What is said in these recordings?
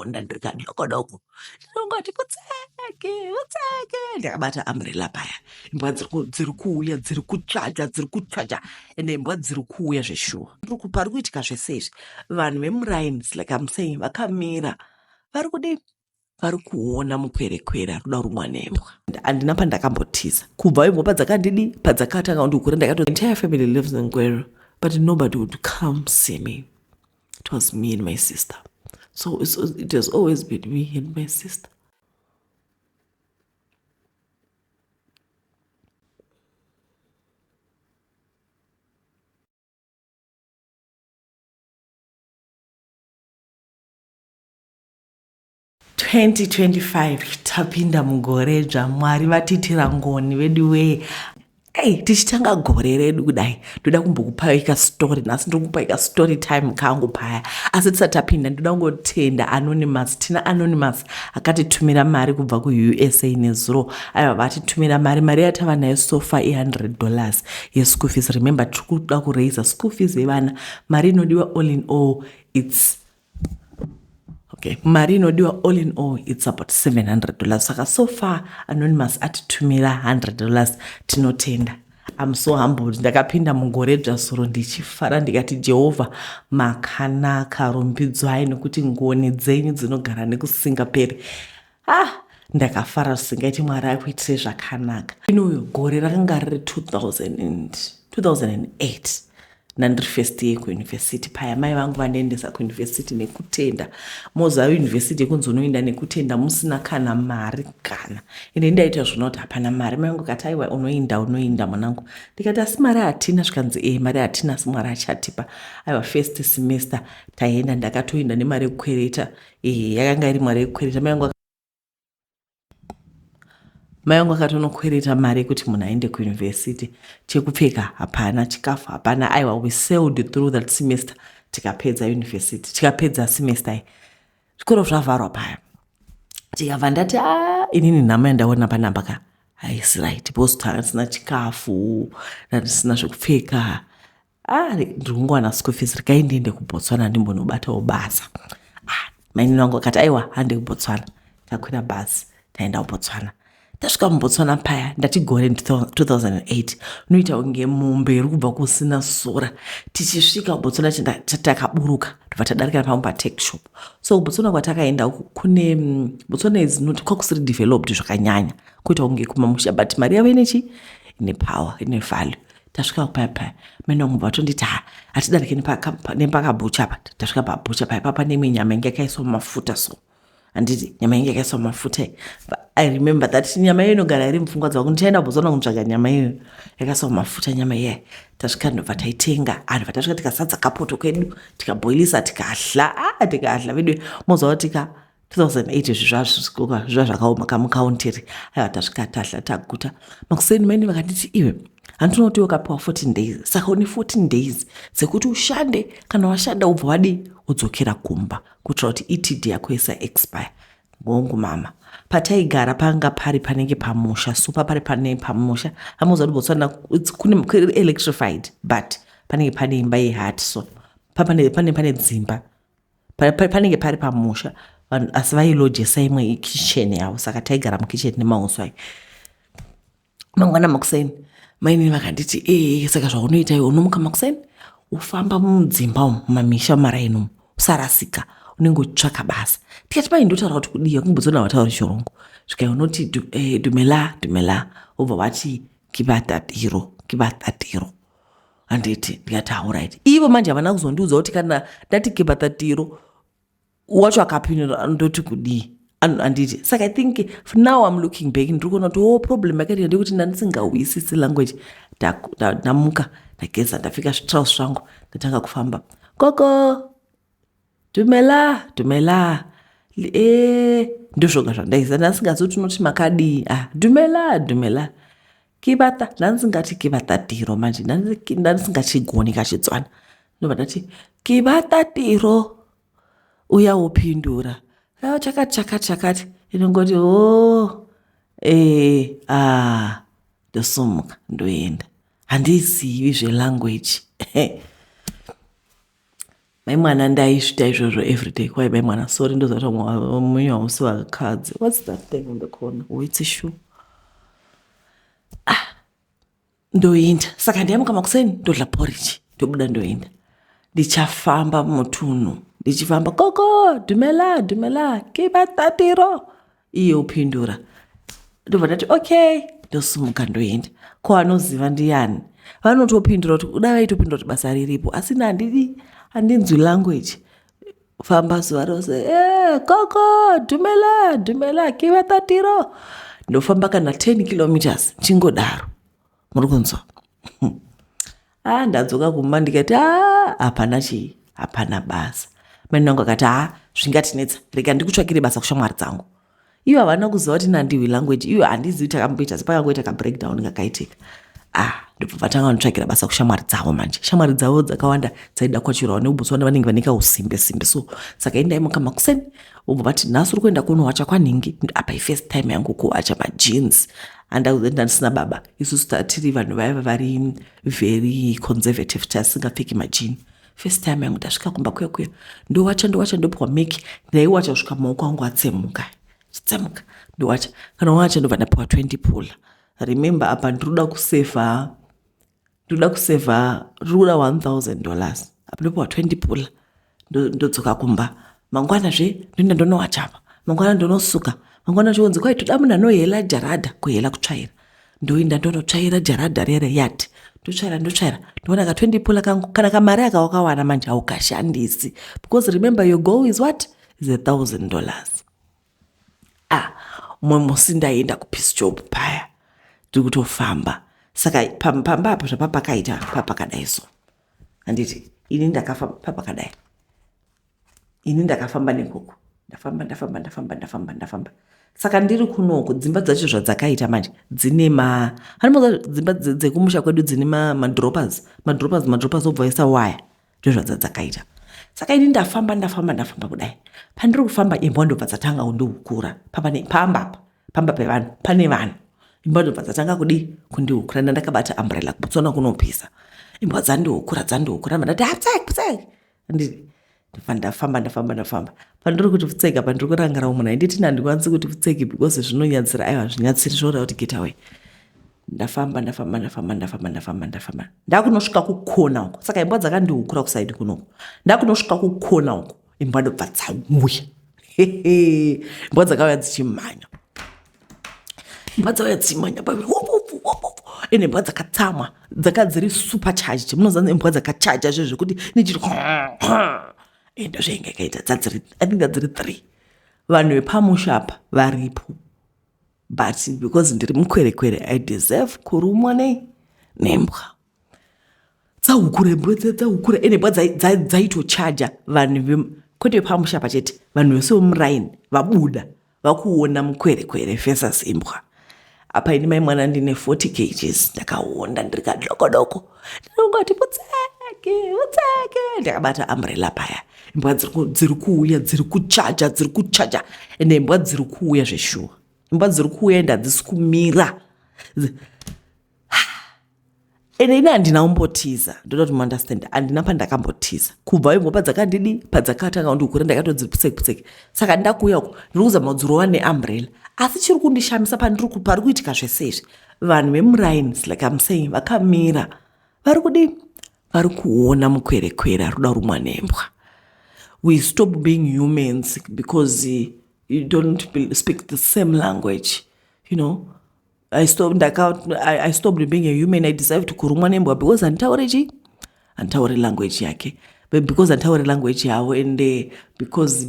ndikakuonda ndiri kadoko doko ndinongoti kutseke kutseke ndakabata umbrella paya imbwa dziri kuuya dziri kutsvaja dziri kutsvaja ende imbwa dziri kuuya zveshuwa pari kuitika zvese izvi vanhu vemuraini like I'm saying vakamira vari kudii vari kuona mukwerekwere ari kuda kurumwa nembwa handina pandakambotiza kubva imbwa padzakandidi padzakatanga kundikura ndakato entire family lives in Gweru but nobody would come see me it was me and my sister so it has always been me and my sister 2025 tapinda mugore dzva mwari vatiitira ngoni veduwee ei tichitanga gore redu kudai ndoda kumbokupai kastory nhasi ndiri kupai kastory time kangu paya asi tisati tapinda ndoda kungotenda anonymous tina anonymous akatitumira mari kubva kuusa nezuro aiwa vatitumira mari mari yatava nayo sofa i100 dollars yeschool fees remember tiri kuda kuraisa school fees yevana mari inodiwa all in all its okay mari inodiwa all in all its about 700 dollars saka so far anonymous atitumira 100 dollars tinotenda I'm so humbled ndakapinda mugore dzvasuro ndichifara ndikati jehovha makanaka rumbidzwai nekuti ngoni dzenyu dzinogara nekusingaperi ah ndakafara zvisingaiti mwari akuitire zvakanaka inuyo gore rakanga riri 2008 ndandiri first year kuuniversity paya mai vangu vandiendesa kuuniversity nekutenda moziva university yekunzi unoenda nekutenda musina kana mari kana ende ndaita zvona kuti hapana mari mai vangu kati aiwa unoinda unoinda mwanangu ndikati asi mari hatina zvikanzi e mari hatina asi mwari achatipa aiwa first semester taenda ndakatoenda nemari yekukwereta e yakanga iri mari yekukwereta mai vangu mai vangu akatonokwereta mari yekuti munhu aende kuuniversity chekupfeka hapana chikafu hapana aiwa we sailed through that semester tikapedza university tikapedza semester iyi zvikoro zvavharwa paya tikabva ndati a ah, inini nhamo yandaona panamba ka haisi right because tanga tisina chikafu tatisina zvekupfeka ah ndiri kungowana school fees regai ndiende kubotswana ndimbonobatawo basa ah, mainini wangu akati aiwa hande kubotswana takwira bhazi taenda kubotswana tasvika mubotswana paya ndati gore 2008 unoita kunge mombe iri kubva kusina sora tichisvika kubotswana takaburuka tobva tadarika pamwe patakeshop so kubotswana kwatakaenda kune mm, botswana is not kwakusiri developed zvakanyanya kuita kunge kumamusha but mari yavo inechi ine power ine value tasvika paya paya mai vangu vatonditi ha hatidarike nepakabhucha apa tasvika pabhucha paya papa neimwe nyama inge yakaiswa mumafuta so handiti nyama inge yakaiswa mumafuta i remember that nyama iyo inogara iri mupfungwa dzangu ndichaenda botswana kunotsvaga nyama iyoyo yakaiswa mumafuta nyama iyayi tasvika ndobva taitenga anhu vatasvika tikasadza kapoto kedu tikabhoilisa tikahla a tikahla vedu moziva kuti ka 2008 izvi zva zvakaoma kamukauntiri aiwa tasvika tahla taguta makuseni maini vakanditi iwe handinoona kuti wakapiwa 14 days saka une 14 days dzekuti ushande kana washanda ubva wadii wodzokera kumba kuitira kuti etd yako isa expire ngongu mama pataigara panga pari panenge pamusha supa pari pane pamusha amoziva kuti botswana kune electrified but panenge pane imba yehat so pane pane dzimba panenge pari pamusha vanhu asi vailojesa imwe kitchen yavo saka taigara mukitchen nemauswa ai mangwana makuseni mainini vakanditi ee saka zvaunoita iwe unomuka makuseni ufamba mudzimba umu mumamisha mumaraini umu usarasika unenge uchitsvaka basa tikati mai ndotaura kuti kudii vakumbodzona vatauri chirungu zvikai unoti eh, dumela dumela wobva wati kibatatiro kibatatiro handiti ndikati haurit ivo manje havana kuzondiudza kuti kana ndati kebatatiro wacho akapindura ndoti kudii handiti saka i think now im looking back ndiri kuona kuti o oh, problem yakaitika ndeyekuti ndandisingahwisisi language ndamuka ndageza ndapfeka zvitraus zvangu ndatanga kufamba koko Dumela, dumela. Eh, ndozvoga zvandaiziva ndasingazivi kuti unoti makadii. Ah, dumela, dumela. Ke batla, ndandisingati ke batla tiro manje, ndandisingachigoni kaChitswana. Ndobva ndati ke batla tiro. Uya wopindura. Ah, chakati chakati chakati. Inongoti oh, eh, ah, ndosumuka ndoenda. Handizivi zvelanguage. Mai mwana ndaizvita izvozvo everyday. Kwai mai mwana sorry ndoziva kuti munyu hausi vakadzi. What's that thing on the corner? Oh, it's a shoe. Ah, ndoenda. Saka ndaimuka makuseni ndodla porridge ndobuda ndoenda. Ndichafamba mutunhu ndichifamba koko dumela dumela ke batatiro iye upindura ndobva ndati okay ndosimuka ndoenda ko anoziva ndiyani vanotopindura kuti kuda vaitopindura kuti basa riripo asi ini handidi handinzwi language famba zuva rose e koko dhumela dhumela kivatatiro ndofamba kana 10 kilometers chingodaro muri kunzwa ah ndadzoka kumba ndikati ah hapana chii hapana basa mai wangu akati ha zvingatinetsa rega ndikutsvakire basa kushamwari dzangu ivo havana kuziva kuti nandiwi language iyo handizivi takamboita sepakangoita kabreakdown kakaitika ah ndobva vatanga vanotsvakira basa kushamwari dzavo manje shamwari dzavo dzakawanda dzaida kwachurawo nekubotswana vanenge vane kausimbe simbe so saka endai mukama kuseni vobva vati nhasi uri kuenda kunowacha kwanhingi apa ifirst time yangu kuwacha majeans andakuzoenda ndisina baba isusu tatiri vanhu vaiva vari very conservative tasingapfeki majini first time yangu ndasvika kumba kuya kuya ndowacha ndowacha ndopiwa meki ndaiwacha kusvika maoko angu atsemuka chitsemuka ndowacha kana wacha ndobva ndapiwa 20 pula remember apa ndiri kusevha ndinoda kusevha ndiri kuda 1000 dollars apa ndopiwa 20 pula ndodzoka kumba mangwana zve ndoenda ndonowachapa mangwana ndonosuka mangwana chionzi kwai toda munhu anohela jaradha kuhela kutsvaira ndoenda ndonotsvaira jaradha riya reyard ndotsvaira ndotsvaira ndoona ka 20 pula kangu kana kamari aka wakawana manje haukashandisi because remember your goal is what is $1000 ah mumwe musi ndaenda kupeace job paya ndiri kutofamba saka pamba apa zvapapakaita papakadai so handiti ini ndakafamba papakadai ini ndakafamba nekoko ndafamba ndafamba ndafamba ndafamba ndafamba saka ndiri kunoku dzimba dzacho zvadzakaita manje dzine ma hanimoza dzimba dzekumusha kwedu dzine madroppers madroppers madroppers obva isa waya ndozvadzadzakaita saka ini ndafamba ndafamba ndafamba kudai pandiri kufamba imbwa ndobva dzatanga kundihukura pamba apa pamba pevanhu pane vanhu imbwa ndobva dzatanga kudii kundihukura ndandakabata umbrella kubotswana kunopisa imbwa dzandihukura dzandihukura ndati ptsek ptsek ndibva ndafamba ndafamba ndafamba pandiri kuti pfutseki apa ndiri kurangara munhu ainditi handikwanisi kuti pfutseki because zvinonyatsira aiwa zvinyatsiri zvoda kuti get away ndafamba ndafamba ndafamba ndafamba ndafamba ndafamba ndakunosvika kukona uko saka imbwa dzakandihukura kusaidi kunoko ndakunosvika kukona uko imbwa ndobva dzauya imbwa dzakauya dzichimhanya imbwa dzauya dzichimhanya ende imbwa dzakatsamwa dzaka dziri supercharged munoziva imbwa dzakachaja zve zvekuti nechiri ende zvainge ikaita dzadziri i think dzadziri three vanhu vepamusha apa varipo but because ndiri mukwerekwere i deserve kurumwa nei nembwa dzahukura imbwa dzahukura ende imbwa dzaitochaja vanhu kwete vepamusha apa chete vanhu vese vemuraini vabuda vakuona mukwerekwere versus imbwa apa ini mai mwana ndine 40 kgs ndakaonda ndiri kadokodoko ndinongoti putseke putseke ndakabata umbrella paya imbwa dziri kuuya dziri kuchaja dziri kuchaja ende imbwa dziri kuuya zveshuwa imbwa dziri kuuya ende hadzisi kumira ende ini handina kumbotiza ndoda kuti muunderstand handina pandakambotiza kubva imbwa padzakandidi padzakatanga kundikura ndakatodzi putseke putseke saka ndakuuya uko ndiri kuzama kudzirova neumbrella asi chiri kundishamisa pandiri pari kuitika zvese izvi vanhu vemuraini like I'm saying vakamira vari kudii vari kuona mukwerekwere ari kuda rumwa nembwa we stop being humans because you don't speak the same language you know I stopped, ndaka, I stopped being a human i deserve to kurumwa nembwa because handitaure chi handitaure language yake but because handitaure language yavo and because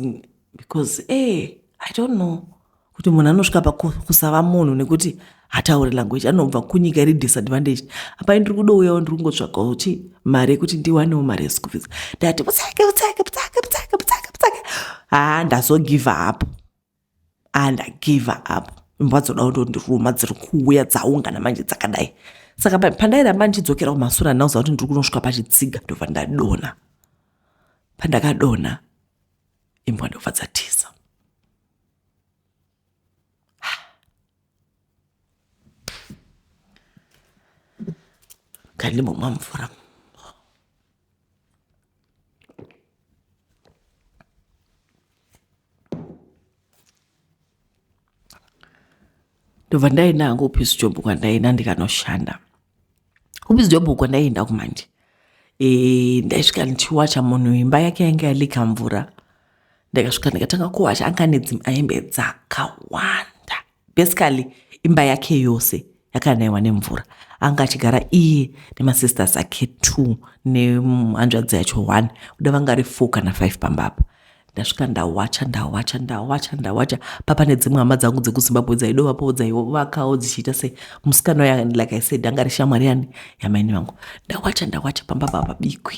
i don't know kuti munhu anosvika pakusava munhu nekuti hatauri language anobva kunyika iri disadvantage apa ndiri kudouyawo ndiri kungotsvagawo chi mari yekuti ndiwanewo mari yeschool fees ndati putseke putseke putseke putseke putseke putseke haa ndazogive up andagive up imbwa dzoda kundondiruma dziri kuuya dzaungana manje dzakadai saka pandairamba ndichidzokera kumasure handina kuziva kuti ndiri kunosvika pachitsiga ndobva ndadonha pandakadonha imbwa ndobva dzatiza kandimbomwa mvura. Ndobva ndaenda hangu kupiece job kwandaenda ndikanoshanda. Kupiece job kwandaienda kumanje e, ndaisvika ndichiwacha munhu imba yake yange yalika mvura. Ndakasvika ndikatanga kuwacha, anga ane hembe dzakawanda. Basically imba yake yose yakanaiwa nemvura. Anga achigara iye nemasisters ake 2 nehanzvadzi yacho 1, kuda vanga ari 4 kana 5 pambapa. Ndasvika ndawacha ndawacha ndawacha ndawacha, papa nedzimwe hama dzangu dzekuZimbabwe dzaidovapowo, dzaivakawo dzichiita sei. Musikana uya, like I said, anga ari shamwari yani yamaini vangu. Ndawacha ndawacha, pamba pabikwi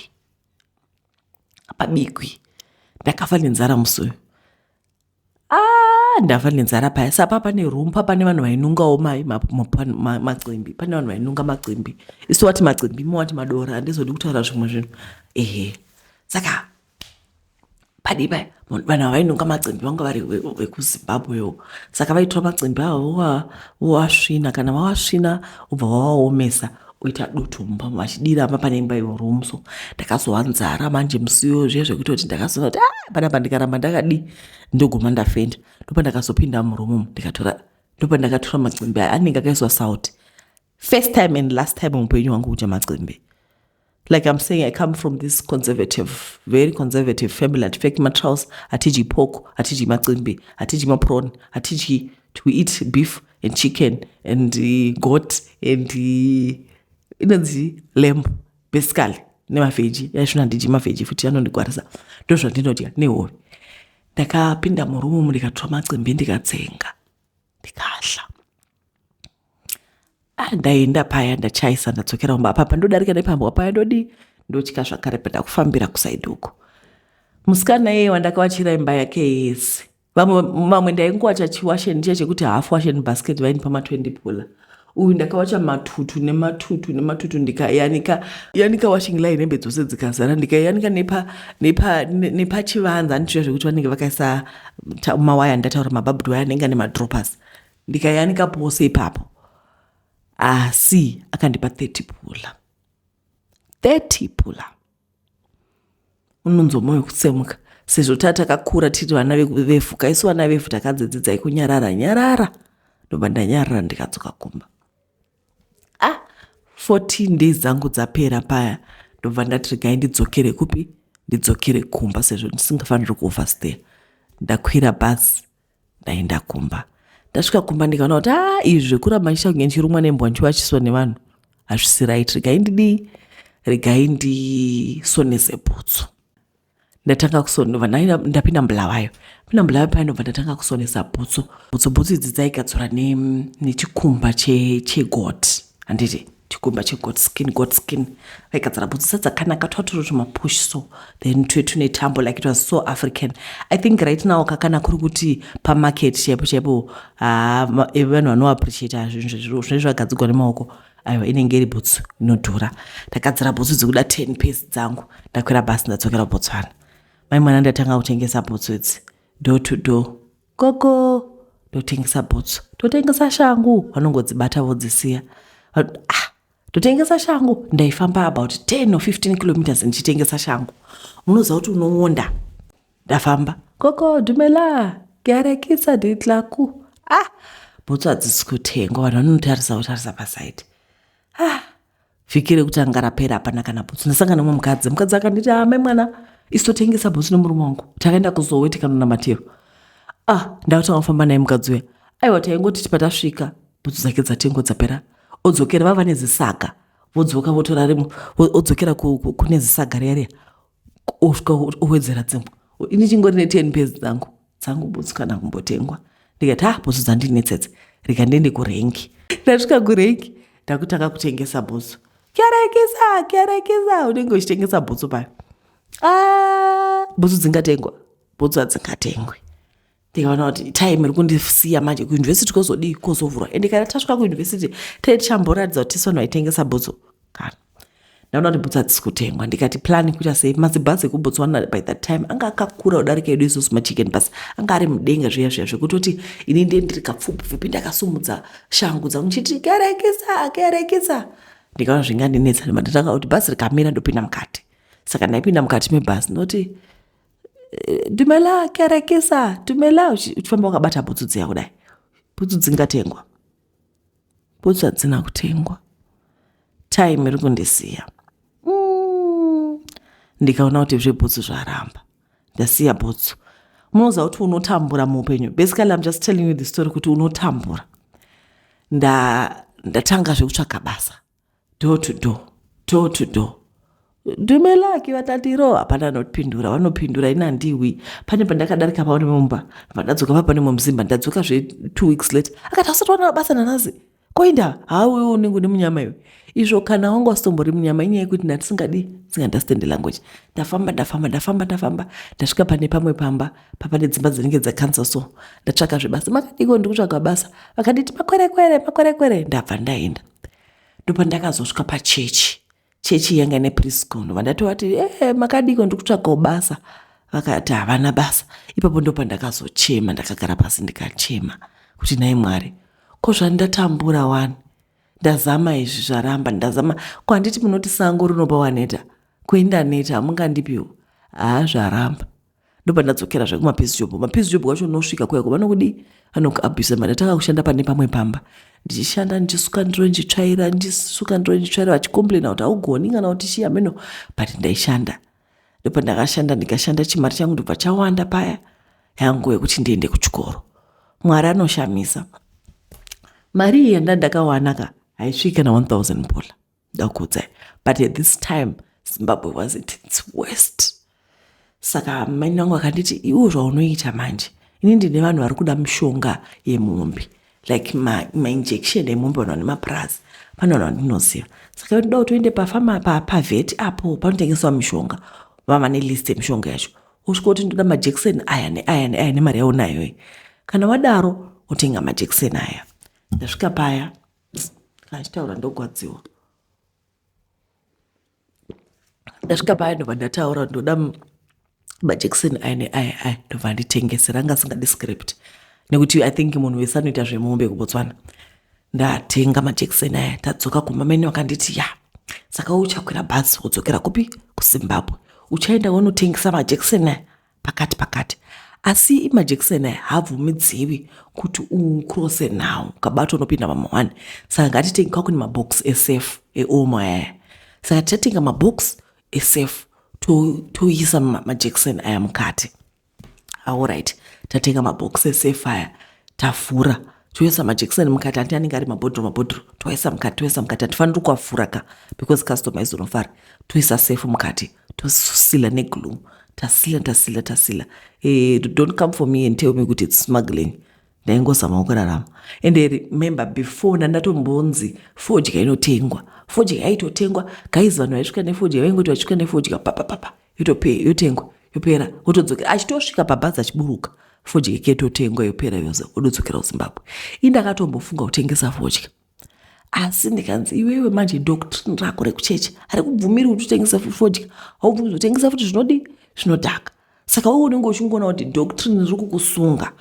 pabikwi. Ndakafa nenzara musi uyu. Ah, ndafa nenzara paya. Sapa pane room, pa pane vanhu vainungawo macimbi. Pane vanhu vainunga macimbi. Isu wati macimbi, imo wati madora. Handizodi kutaura zvimwe zvinhu. Ehe, saka padi paya vanhu ava vainunga macimbi vanga vari vekuZimbabwewo. Saka vaitora macimbi avo voasvina, kana vawasvina ubva vavaomesa oita dutu mumba, vachidira pa pane imba iyo room. So ndakazowa nzara manje musiwo zviya zvekutoti ndakazoona kuti, ah, panapa ndikaramba ndakadi ndoguma ndafenda. Ndopa ndakazopinda muroom umu, ndikatora, ndopa ndakatora macimbi aya anenge akaiswa sauti. First time and last time muupenyu hwangu kudya macimbi. Like I'm saying, I come from this conservative, very conservative family. Hatipfeki matrouse, hatidyi pork, hatidyi macimbi, hatidyi maprawn, hatidyi. We eat beef and chicken and goat and inonzi lamb basically, nemaveggie. Yaizvino handidyi maveggie futi, anondigwarisa. Ndo zvandinodya nehove. Ndakapinda muroom, ndikatora macimbi, ndikatsenga, ndikadla. Ah, ndaenda paya, ndachaisa, ndadzokera kumba. Apa pandodarika nepambwa paya, ndodi ndotya zvakare pandakufambira kuside uko. Musikana iyeye wandakawachira imba yake yese, vamwe vamwe ndaingowacha chiwasheni chiya chekuti half washing basket, vainipa ma20 pula. Uyu ndakawacha matutu nematutu nematutu, ndikayanika yanika washing line, hembe dzose dzikazara. Ndikayanika nepachivanza, handichiva zvekuti vanenge vakaisa mawaya, ndataura mabarbed wire anenge ane madroppers. Ndikayanika pose ipapo, asi akandipa 30 pula. 30 pula, unonzwa mwoyo kutsemuka, sezvo tatakakura tiri vana vevhu. Kaisu vana vevhu takadzidzidzai kunyarara nyarara. Ndobva ndanyarara, ndikadzoka kumba. Ah, 14 days dzangu dzapera paya, ndobva ndati regai ndidzokere kupi, ndidzokere kumba, sezvo ndisingafaniri kuoverstay. Ndakwira bhazi, ndaenda kumba. Ndasvika kumba, ndikaona kuti, a, izvi zvekuramba ndichita kunge ndichirumwa nembwa, ndichiwachiswa nevanhu, hazvisi right. Regai ndidii, regai ndisonese bhutsu. Ndatanga kusona, ndapinda muBulawayo. Pinda muBulawayo paya, ndobva ndatanga kusonesa bhutsu. Bhutsu idzi dzaigadzirwa nechikumba chegoat, handiti? Chikumba chegoat skin, goat skin. Vaigadzira bhutsu sadzakanaka, twaturi tumapush so, then twe tune tambo. Like, it was so African. I think right now kakana kuri kuti pamarket chaipo chaipo, vanhu vanoappreciata zvinhu zvinenge zvagadzirwa nemaoko. Aiwa, inenge iri bhutsu inodhura. Ndagadzira bhutsu dzekuda 10 pairs dzangu. Ndakwira bhasi, ndadzokera kuBotswana. Mai mwana, ndatanga kutengesa bhutsu idzi door to door. Gogo, ndotengesa bhutsu, ndotengesa shangu. Vanongodzibata vodzisiya. Ah, ndotengesa shangu. Ndaifamba about 10 or 15 kilometers ndichitengesa shangu. Munoziva kuti unoonda. Ndafamba, gogo, dumela, ke a rekisa ditlhako. Ah, bhutsu hadzisi kutengwa. Vanhu vanotarisa, votarisa paside. Ah, vhiki rekutanga rapera, hapana kana bhutsu. Ndasangana nemumwe mukadzi. Mukadzi akanditi, ah, mai mwana, isu totengesa bhutsu nemurume wangu, takaenda kuzowe tikanonamatiro. Ah, ndakutanga kufamba naye mukadzi uya. Aiwa, taingoti patasvika bhutsu dzake dzatengwa, dzapera, odzokera. Vava nezisaga, vodzoka, votora rimwe, odzokera kune zisaga riya riya, osvika owedzera dzimwe. Ini chingori ne10 pairs dzangu. Dzangu bhutsu kana kumbotengwa. Ndikati, ha, bhutsu dzandinetsetse, rega ndiende kurengi. Ndasvika kurengi, ndakutanga kutengesa bhutsu. Kerekisa, kerekisa, unenge uchitengesa bhutsu paya. Ah, bhutsu dzingatengwa? Bhutsu hadzingatengwi. Ndikaona kuti time iri kundisiya manje. Kuuniversity kozodii? Kozovhurwa. Ende kana tasvika kuuniversity, tee tichamboratidza kuti tisu vanhu vaitengesa bhutsu kana. Ndaona kuti bhutsu hadzisi kutengwa. Ndikati plan kuita sei? Mazibhazi ekuBotswana by that time anga akakura kudarika edu isusu machicken bus, anga ari mudenga zviya zviya, zvekutoti ini ndiye ndiri kapfupi pfupi, ndakasumudza shangu dzangu ndichiti kerekisa, kerekisa. Ndikaona zvingandinetsa, ndatanga kuti bhazi rikamira ndopinda mukati. Saka ndaipinda mukati mebhazi, ndoti, dumela, kerekisa, dumela, uchifamba wakabata bhutsu dziya kudai. Bhutsu dzingatengwa? Bhutsu hadzina kutengwa. Time iri kundisiya. Ndikaona kuti zvebhutsu zvaramba. Ndasiya bhutsu. Munoziva kuti unotambura muupenyu. Basically I'm just telling you the story kuti unotambura. Ndatanga zvekutsvaga basa. Door to door, door to door. Dumelaki vatatiro hapana anopindura, vanopindura ini handiwi. Pane pandakadarika paone mumba, ndadzoka pa pane mumzimba, ndadzoka zve 2 weeks later. Akati hausati wana basa nanhasi. Koinda hawe unenge une munyama iwe. Izvo kana wanga usitombori munyama inyaya yekuti ndandisingadi, ndisinga-understand language. Ndafamba, ndafamba, ndafamba, ndafamba, ndasvika pane pamwe pamba, papane dzimba dzinenge dzakansa so. Ndatsvaka zvebasa, makadiko ndikutsvaga basa. Vakanditi makwerekwere, makwerekwere, ndabva ndaenda. Ndopandakazosvika pachechi. Chechi yanga ine preschool. Ndobva ndatovati, makadiko ndikutsvagawo basa. Vakati havana basa. Ipapo ndopandakazochema, ndakagara pasi ndikachema kuti nhai Mwari, ko zvandatambura wani? Ndazama izvi zvaramba, ndazama. Ko handiti munoti sango rinopa waneta? Kuindaneta hamungandipiwo. Haa zvaramba. Ndopandadzokera zve kumapiece job. Mapiece job kwacho unosvika kuya vanokudii? Vanokuabuse mari. Ndatanga kushanda pane pamwe pamba. Ndichishanda ndichisuka ndiro ndichitsvaira, ndichisuka ndiro ndichitsvaira vachicomplaina kuti haugoni kana kuti chii hameno. But ndaishanda. Ndopandakashanda ndikashanda chimari changu ndobva chawanda paya. Yangu yekuti ndiende kuchikoro. Mwari anoshamisa. Mari iyi yanda ndakawana ka haisviki kana 1000 pula. Ndakuudzai. But at this time Zimbabwe was at its worst. Saka mai vangu vakanditi iwe zvaunoita manje, ini ndine vanhu vari kuda mishonga yemombe, like mainjection emombe, vanhu vane mapurazi, pane vanhu vandinoziva. Saka ndoda kuti uende pafama pavet apo panotengeswa mishonga, vava nelist yemishonga yacho. Usvika kuti ndoda majekiseni aya neaya neaya nemari yaunayo iyi. Kana wadaro wotenga majekiseni aya. Ndasvika paya, kana ndichitaura ndogwadziwa. Ndasvika paya ndobva ndataura ndoda majekiseni aya neaya aya, ndobva nditengesera. Anga asingadi script nekuti I think munhu wese anoita zvemombe kuBotswana. Ndatenga majekiseni aya, tadzoka kumba, mene vakanditi ya saka uchakwira bhazi wodzokera kupi? KuZimbabwe. Uchaenda wonotengesa majekiseni aya pakati pakati. Asi majekiseni aya haabvumidziwi kuti ukrose nawo, ukabatwa unopinda pama1. Saka ngatitenge, kwakune mabox esafe eomo aya. Saka tichatenga mabox esafe toisa majekiseni aya mukati. Alright, tatenga mabox esafe aya, tavhura, toisa majekiseni mukati. Hanti anenge ari mabhodhoro mabhodhoro, toisa mukati, toisa mukati. Hatifaniri kuavhura ka because customer izonofara. Toisa safe mukati, tosila neglue, tasila, tasila, tasila. Don't come for me and tell me kuti it's smuggling. Ndaingozama kurarama. And remember before ndandatombonzi fodya inotengwa, fodya yaitotengwa guys. Vanhu vaisvika nefodya, vaingoti vachisvika nefodya papapapa yotengwa yopera, wotodzokera. Achitosvika pabhazi achiburuka, fodya yake yototengwa yopera yose, wotodzokera kuZimbabwe. Ini ndakatombofunga kutengesa fodya, asi ndikanzi iwewe manje doctrine rako rekuchechi harikubvumiri kuti utengese fodya, haubvumi kutengesa futi zvinodi zvinodhaka. Saka wewe unenge uchingoona kuti doctrine riri kukusunga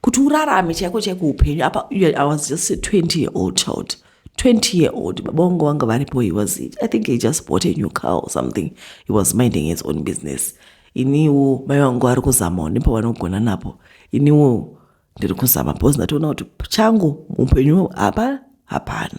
kuti urarame chaiko chaiko upenyu. Apa I was just a 20-year-old child, 20-year-old. Baba vangu vanga varipo. He was, I think he just bought a new car or something. He was minding his own business. Iniwo mai vangu vari kuzamawo nepavanogona napo, iniwo ndiri kuzama because ndatoona kuti changu muupenyu hapa hapana.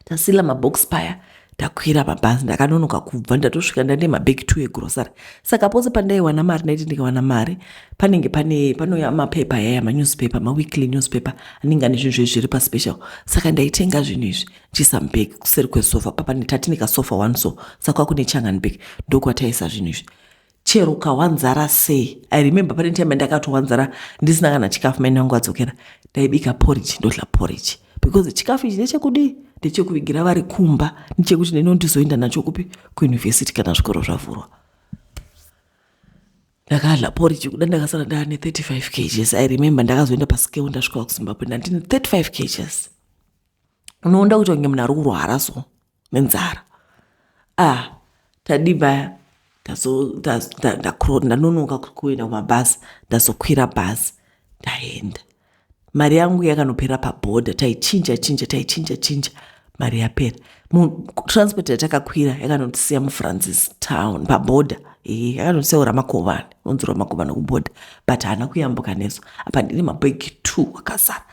Tasila mabox paya, ndakwira mabhazi, ndakanonoka kubva, ndatosvika ndane mabhegi 2 egrosari. Saka pose pandaiwana mari, ndaiti ndikawana mari panenge pane panouya mapepa yaya, manewspaper, maweekly newspaper anenge ane zvinhu zviri paspecial. Saka ndaitenga zvinhu izvi ndichiisa mubhegi kuseri kwesofa papa. Tatine kasofa one so, saka kwakune changani bhegi, ndokwataisa zvinhu izvi chero ukawanzara sei. I remember pane time ndakatowanzara ndisina kana chikafu, mai vangu adzokera, ndaibika porridge, ndodla porridge because chikafu ichi ndechekudii? Ndechekuvigira vari kumba, ndechekuti ndino ndizoenda nacho kupi? Kuuniversity kana zvikoro zvavhurwa. Ndakadla porridge kuda, ndakasara ndaane 35 kgs. I remember ndakazoenda pascale ndasvika kuZimbabwe, ndandine 35 kgs. Unoonda kuti kunge munhu ari kurwara so nenzara. Ah, tadibaya, ndanonoka kuenda kumabhazi, ndazokwira bhazi ndaenda. Mari yangu yakanopera pabhodha, taichinja chinja, taichinja chinja, mari yapera. Transport yatakakwira yakanotisiya muFrancis Town pabhodha, yakanotisiya kuRamakovani, unonzi Ramakovani kubhodha, but haana kuyambuka nesu. Apa ndine mabhegi 2 akazara.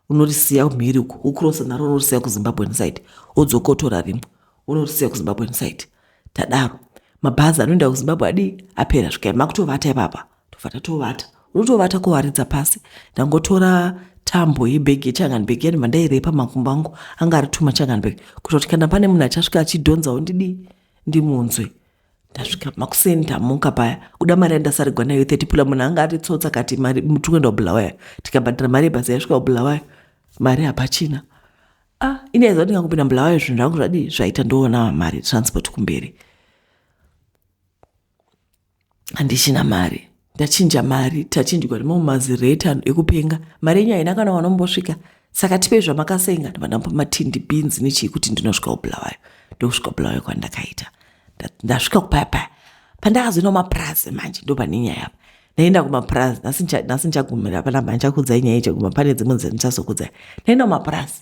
Unorisiya mhiri uko, ucrossa naro unorisiya kuZimbabwean side, wodzoka wotora rimwe unorisiya kuZimbabwean side. Tadaro mabhazi anoenda kuZimbabwe adii apera, svikai makutovata ipapa, tobva tatovata. Unotovata kuwaridza pasi. Ndangotora tambo yebhegi yechangan bhegi yani vandairepa makumbo angu anga ari tuma changan bhegi kuitira kuti kana pane munhu achasvika achidhonzawo ndidii ndimunzwe. Ndasvika makuseni tamuka paya kuda mari yandasarigwa nayo 30 pula munhu anga ari tsotsa kati mari tiri kuenda kubulawayo tikabhadhara mari yebhazi yasvika kubulawayo mari hapachina. Ah, ini aiziva kuti ndingangopinda mubulawayo zvinhu zvangu zvadii zvaita ndoona mari transport kumberi. Handichina mari ndachinja mari tachinjwa nemamwe mazirate ekupenga mari yenyu haina kana wanombosvika saka tipei zvamakasenga ndobva ndamupa matindi beans nechii kuti ndinosvika kubulawayo ndokusvika kubulawayo kwandakaita ndasvika kupaya paya pandakazoenda kumapurazi manje ndopane nyaya apa ndaenda kumapurazi nhasi ndichagumira panapa ndichakudzai nyaya ichaguma pane dzimwe dzandichazokudzai ndaenda kumapurazi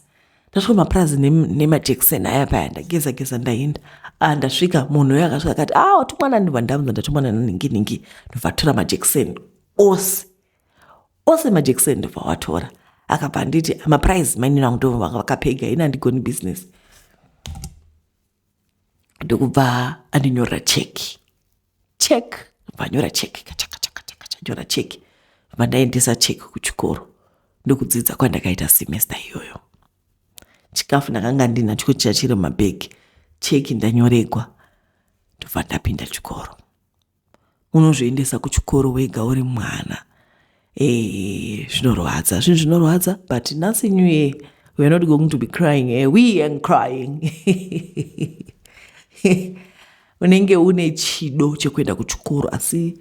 ndasvika mapurazi nemajekiseni aya paya ndageza geza ndaenda ah, ndasvika munhu uyo akasvika akati ah watumwana ndobva ndamudza ndatumwana naningi ningi ndobva atora majekiseni ose ose majekiseni ndobva watora akabva anditi mapurazi mainini angu ndobva vanga vakapega ini handigoni business ndokubva andinyorera cheki check vanyora cheki kachakachakachakanyora cheki bva ndaendesa cheki kuchikoro ndokudzidza kwandakaita semester iyoyo chikafu ndakanga ndinacho chiya chiri mumabhegi cheki ndanyoregwa ndobva ndapinda chikoro unozviendesa kuchikoro wega uri mwana eh, zvinorwadza zvinhu zvinorwadza but nhasi new year we are not going to be crying eh, we and crying unenge une chido chekuenda kuchikoro asi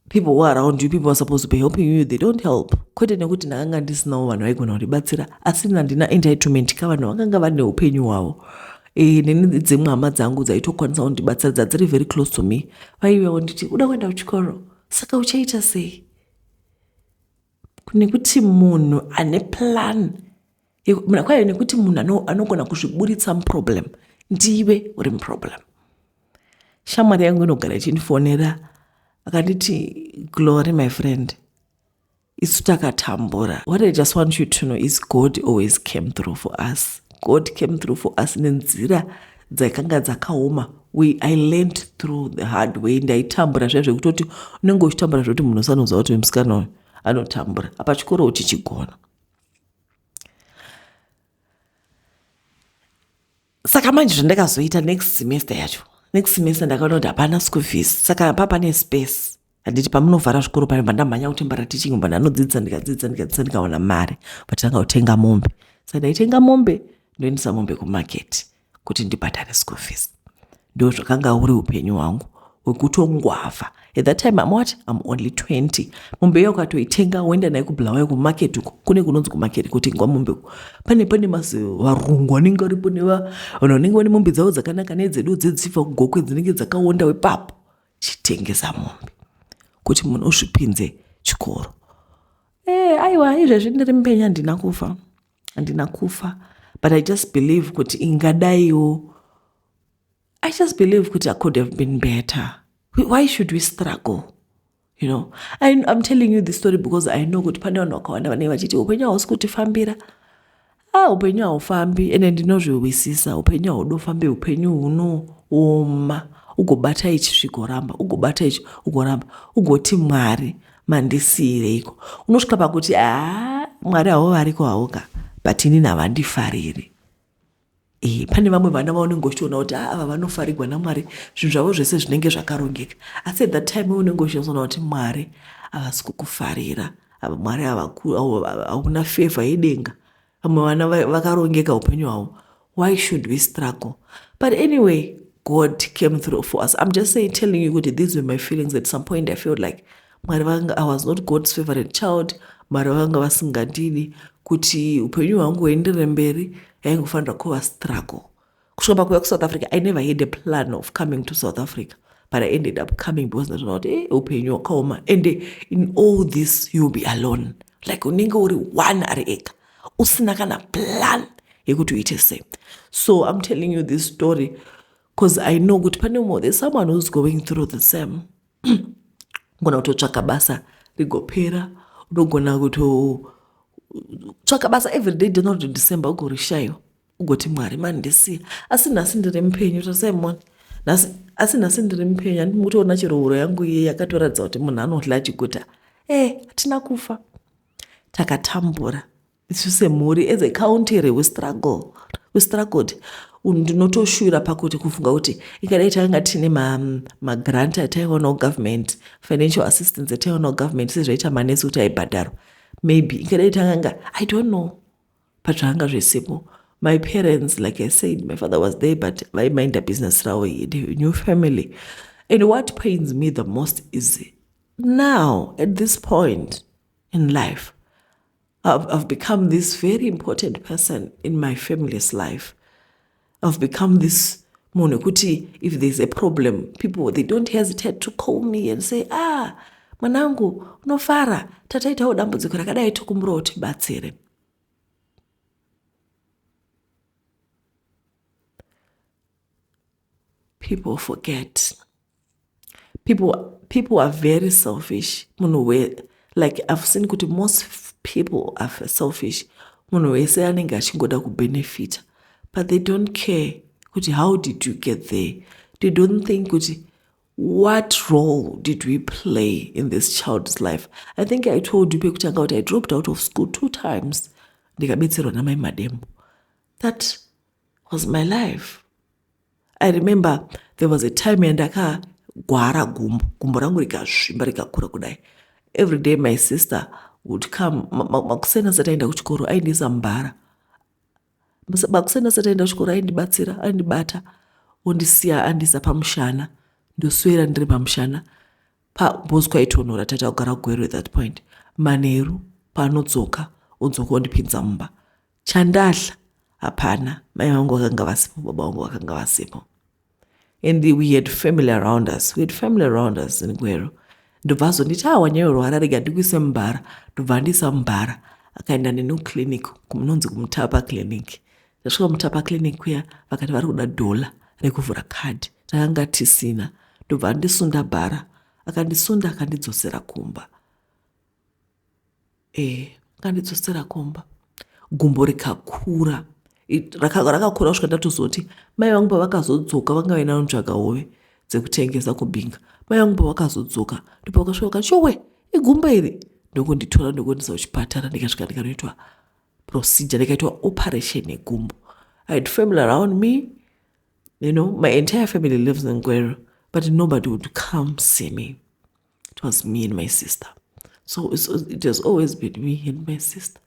people who are around you people are supposed to be helping you they don't help kwete nekuti ndakanga ndisinawo vanhu vaigona kundibatsira asi handina entitlement ka vanhu vakanga vane upenyu hwavo e, neni dzimwe hama dzangu dzaitokwanisa kundibatsira dzadziri very close to me vaiuyawo nditi uda kuenda kuchikoro saka uchaita sei nekuti munhu ane plan kwayo nekuti munhu anogona kuzviburitsa muproblem ndiwe uri muproblem shamwari yangu inogara ichindifonera akanditi glory my friend isu takatambura what i just want you to know is god always came through for us god came through for us nenzira dzakanga dzakaoma we i learned through the hard way ndaitambura zviya zvekutoti unenge uchitambura zvekuti munhu usanoziva kuti musikana uyu anotambura apa chikoro uchichigona saka manje zvandakazoita next semester yacho next semester ndakaona kuti hapana school fees saka pa pane space handiti pamunovhara zvikoro pane vandamhanya kutembara teaching bva ndanodzidza ndikadzidza ndikadzidza ndikawana mari vatanga kutenga mombe saka ndaitenga mombe ndoendesa mombe kumarket kuti ndibhadhare school fees ndo zvakanga uri upenyu hwangu hwekutongwavha at that time I'm what I'm only 20 mombe iyo ukatoitenga woenda naye kubulawayo kumarket uko kune kunonzi kumarket kutengwa mombe uko pane pane mazi varungu anenge aripo neva vanhu vanenge vane mombe dzavo dzakanaka nedzedu dzedzifa kugokwe dzinenge dzakaonda wepapo chitengesa mombe kuti munhu uzvipinze chikoro e aiwa izvezvi ndiri mupenyu handina kufa handina kufa but i just believe kuti ingadaiwo i just believe kuti i could have been better why should we struggle you know I, i'm telling you this story because i know kuti pane vanhu vakawanda vanenge vachiti upenyu hausi kutifambira ah upenyu haufambi ende ndinozvihwisisa upenyu haudofambi upenyu hunooma ugobata ichi zvigoramba ugobata ichi ugoramba ugoti mwari mandisiyireiko unosvika pakuti haa mwari havo variko havoka but inini havandifariri e, pane vamwe vana vaunenge uchitoona kuti ava vanofarigwa namwari zvinhu zvavo zvese zvinenge zvakarongeka asi at that time unenge uchizoona kuti mwari havasi kukufarira ava mwari hauna favor yedenga vamwe vana vakarongeka upenyu hwavo why should we struggle but anyway god came through for us i'm just saying telling you kuti these were my feelings at some point i felt like mwari vanga i was not god's favorite child mwari vanga vasingandidi kuti upenyu hwangu huenderere mberi yaingofanira kuva struggle kusvika pakuuya kusouth africa i never had a plan of coming to south africa but i ended up coming because ndatoona kuti eh, upenyu hwakaoma and in all this you'll be alone like unenge uri one ari ega usina kana plan yekuti uite sei so i'm telling you this story because i know kuti pane umwe there's someone who's going through the same unogona kutotsvaka basa rigopera unogona kuto Tsvaka basa everyday January to December ugorishayiwa, ugoti Mwari mandisiya. Asi nhasi ndiri mupenyu, tarisai muone. Nhasi asi nhasi ndiri mupenyu, handiti mukutoona chero huro yangu iye yakatoratidza kuti munhu anodya achiguta. Hatina kufa. Takatambura. Isu semhuri as a country we struggle. We struggled. Ndinotoshuvira pakuti kufunga kuti ingadai takanga tine magrant ataiwanawo government, financial assistance ataiwanawo government sezvaita manesi kuti aibhadharwa. Maybe ingadai takanga, I don't know, but zvakanga zvisipo. My parents, like I said, my father was there, but vaiminda business ravo, he had a new family. And what pains me the most is now, at this point in life, I've become this very important person in my family's life. I've become this munhu wekuti if there's a problem, people, they don't hesitate to call me and say, mwanangu, unofara, tataitawo dambudziko rakadai, tokumbirawo tibatsire. People forget. People are very selfish. Munhu we, like I've seen kuti most people are selfish. Munhu wese anenge achingoda kubenefita, but they don't care kuti how did you get there. They don't think kuti what role did we play in this child's life. I think I told you pekutanga kuti I dropped out of school 2 times ndikabetserwa namai Madembo. That was my life. I remember there was a time yandakagwara gumbo, gumbo rangu rikazvimba rikakura kudai. Every day my sister would come, makuseni asati aenda kuchikoro aindiisa mubhara. Makuseni asati aenda kuchikoro aindibatsira, aindibata, ondisiya andiisa pamushana, ndoswera ndiri pamushana. Because kwaitonhora, tata kugara Gweru at that point. Manheru paanodzoka, odzoka ondipinza mumba. Chandadla hapana, mai vangu vakanga vasipo, baba vangu vakanga vasipo. And we had family around us. We had family around us in Gweru. Ndobva azonditi, wanyanyorwara, rega ndikuise mubhara. Ndobva andiisa mubhara, akaenda neni kuclinic, kunonzi kuMutapa clinic. Ndasvika kuMutapa clinic kuya, vakati vari kuda dhola rekuvhura kadhi, takanga tisina. Ndobva andisunda bhara, akandisunda akandidzosera kumba. Akandidzosera kumba, gumbo rikakura, rakakura kusvika ndatozoti mai vangu pavakazodzoka, vanga vaina kunotsvaga hove dzekutengesa kuBinga. Mai vangu pavakazodzoka ndipo vakasvika vakati, chowe igumbo iri, ndokunditora ndokuendesa kuchipatara. Ndikasvika ndikanoitwa procedure, ndikaitwa operation yegumbo. I had family around me, my entire family lives in Gweru, but nobody would come see me. It was me and my sister. So it has always been me and my sister.